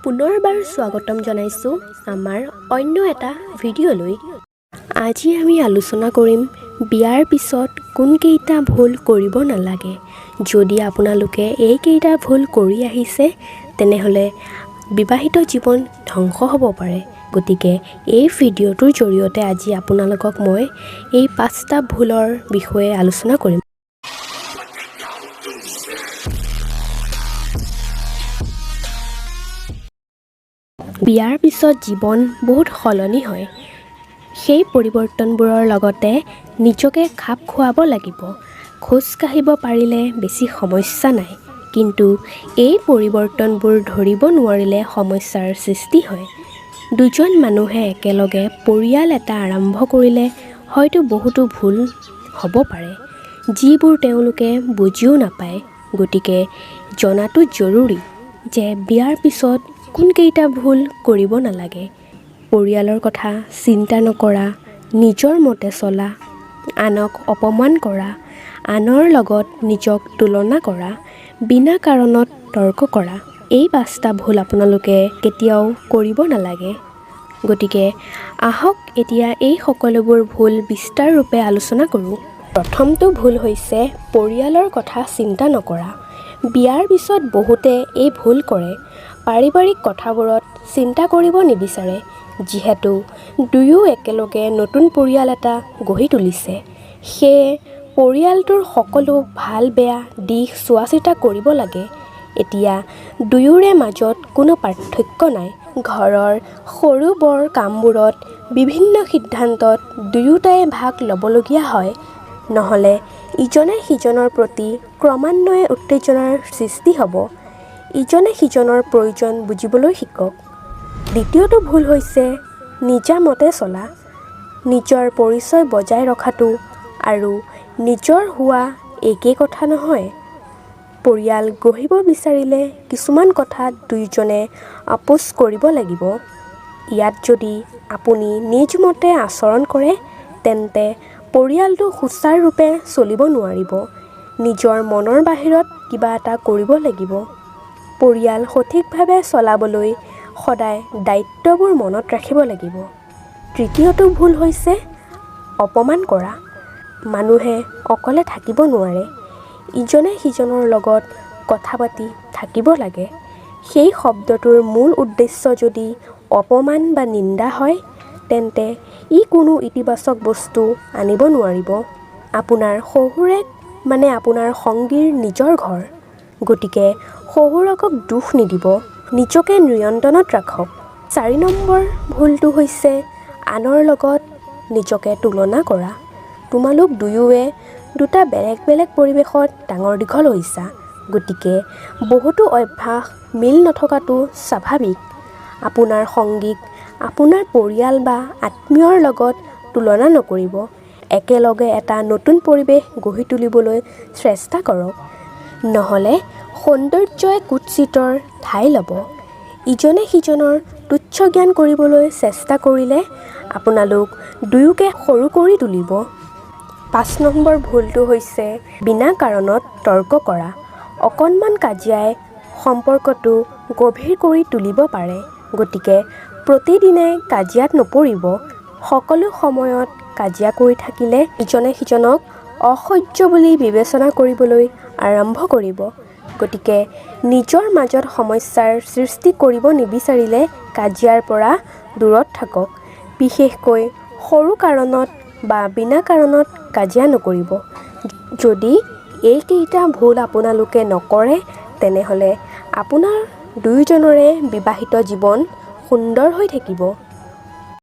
পুনৰবাৰ স্বাগতম জনাইছোঁ আমাৰ অন্য এটা ভিডিঅ'লৈ। আজি আমি আলোচনা কৰিম বিয়াৰ পিছত কোনকেইটা ভুল কৰিব নালাগে। যদি আপোনালোকে এইকেইটা ভুল কৰি আহিছে, তেনেহ'লে বিবাহিত জীৱন ধ্বংস হ'ব পাৰে। গতিকে এই ভিডিঅ'টোৰ জৰিয়তে আজি আপোনালোকক মই এই পাঁচটা ভুলৰ বিষয়ে আলোচনা কৰিম। বিয়াৰ পিছত জীৱন বহুত সলনি হয়। সেই পৰিৱৰ্তনবোৰৰ লগতে নিজকে খাপ খুৱাব লাগিব। খোজ কাঢ়িব পাৰিলে বেছি সমস্যা নাই, কিন্তু এই পৰিৱৰ্তনবোৰ ধৰিব নোৱাৰিলে সমস্যাৰ সৃষ্টি হয়। দুজন মানুহে একেলগে পৰিয়াল এটা আৰম্ভ কৰিলে হয়তো বহুতো ভুল হ'ব পাৰে, যিবোৰ তেওঁলোকে বুজিও নাপায়। গতিকে জনাটো জৰুৰী যে বিয়াৰ পিছত কোনকেইটা ভুল কৰিব নালাগে। পৰিয়ালৰ কথা চিন্তা নকৰা, নিজৰ মতে চলা, আনক অপমান কৰা, আনৰ লগত নিজক তুলনা কৰা, বিনা কাৰণত তৰ্ক কৰা, এই পাঁচটা ভুল আপোনালোকে কেতিয়াও কৰিব নালাগে। গতিকে আহক, এতিয়া এই সকলোবোৰ ভুল বিস্তাৰৰূপে আলোচনা কৰোঁ। প্ৰথমটো ভুল হৈছে পৰিয়ালৰ কথা চিন্তা নকৰা। বিয়াৰ পিছত বহুতে এই ভুল কৰে। পাৰিবাৰিক কথাবোৰত চিন্তা কৰিব নিবিচাৰে। যিহেতু দুয়ো একেলগে নতুন পৰিয়াল এটা গঢ়ি তুলিছে, সেয়ে পৰিয়ালটোৰ সকলো ভাল বেয়া দিশ চোৱা চিতা কৰিব লাগে। এতিয়া দুয়োৰে মাজত কোনো পাৰ্থক্য নাই। ঘৰৰ সৰু বৰ কামবোৰত, বিভিন্ন সিদ্ধান্তত দুয়োটাই ভাগ ল'বলগীয়া হয়। নহ'লে ইজনে সিজনৰ প্ৰতি ক্ৰমান্বয়ে উত্তেজনাৰ সৃষ্টি হ'ব। ইজনে সিজনৰ প্ৰয়োজন বুজিবলৈ শিকক। দ্বিতীয়টো ভুল হৈছে নিজা মতে চলা। নিজৰ পৰিচয় বজাই ৰখাটো আৰু নিজৰ হোৱা একে কথা নহয়। পৰিয়াল গঢ়িব বিচাৰিলে কিছুমান কথাত দুয়োজনে আপোচ কৰিব লাগিব। ইয়াত যদি আপুনি নিজ মতে আচৰণ কৰে, তেন্তে পৰিয়ালটো সুচাৰুৰূপে চলিব নোৱাৰিব। নিজৰ মনৰ বাহিৰত কিবা এটা কৰিব লাগিব। পৰিয়াল সঠিকভাৱে চলাবলৈ সদায় দায়িত্ববোৰ মনত ৰাখিব লাগিব। তৃতীয়টো ভুল হৈছে অপমান কৰা। মানুহে অকলে থাকিব নোৱাৰে। ইজনে সিজনৰ লগত কথা পাতি থাকিব লাগে। সেই শব্দটোৰ মূল উদ্দেশ্য যদি অপমান বা নিন্দা হয়, তেন্তে ই কোনো ইতিবাচক বস্তু আনিব নোৱাৰিব। আপোনাৰ শহুৰেক মানে আপোনাৰ সংগীৰ নিজৰ ঘৰ। গতিকে শহুৰেকক দুখ নিদিব। নিজকে নিয়ন্ত্ৰণত ৰাখক। 4 নম্বৰ ভুলটো হৈছে আনৰ লগত নিজকে তুলনা কৰা। তোমালোক দুয়োৱে দুটা বেলেগ বেলেগ পৰিৱেশত ডাঙৰ দীঘল হৈছা। গতিকে বহুতো অভ্যাস মিল নথকাটো স্বাভাৱিক। আপোনাৰ সংগীক আপোনাৰ পৰিয়াল বা আত্মীয়ৰ লগত তুলনা নকৰিব। একেলগে এটা নতুন পৰিৱেশ গঢ়ি তুলিবলৈ চেষ্টা কৰক। নহ'লে সৌন্দৰ্যই কুৎসিতৰ ঠাই ল'ব। ইজনে সিজনৰ তুচ্ছ জ্ঞান কৰিবলৈ চেষ্টা কৰিলে আপোনালোক দুয়োকে সৰু কৰি তুলিব। 5 নম্বৰ ভুলটো হৈছে বিনা কাৰণত তৰ্ক কৰা। অকণমান কাজিয়াই সম্পৰ্কটো গভীৰ কৰি তুলিব পাৰে। গতিকে প্ৰতিদিনে কাজিয়াত নপৰিব। সকলো সময়ত কাজিয়া কৰি থাকিলে ইজনে সিজনক অসহ্য বুলি বিবেচনা কৰিবলৈ আৰম্ভ কৰিব। গতিকে নিজৰ মাজত সমস্যাৰ সৃষ্টি কৰিব নিবিচাৰিলে কাজিয়াৰ পৰা দূৰত থাকক। বিশেষকৈ সৰু কাৰণত বা বিনা কাৰণত কাজিয়া নকৰিব। যদি এইকেইটা ভুল আপোনালোকে নকৰে, তেনেহ'লে আপোনাৰ দুয়োজনৰে বিবাহিত জীৱন সুন্দৰ হৈ থাকিব।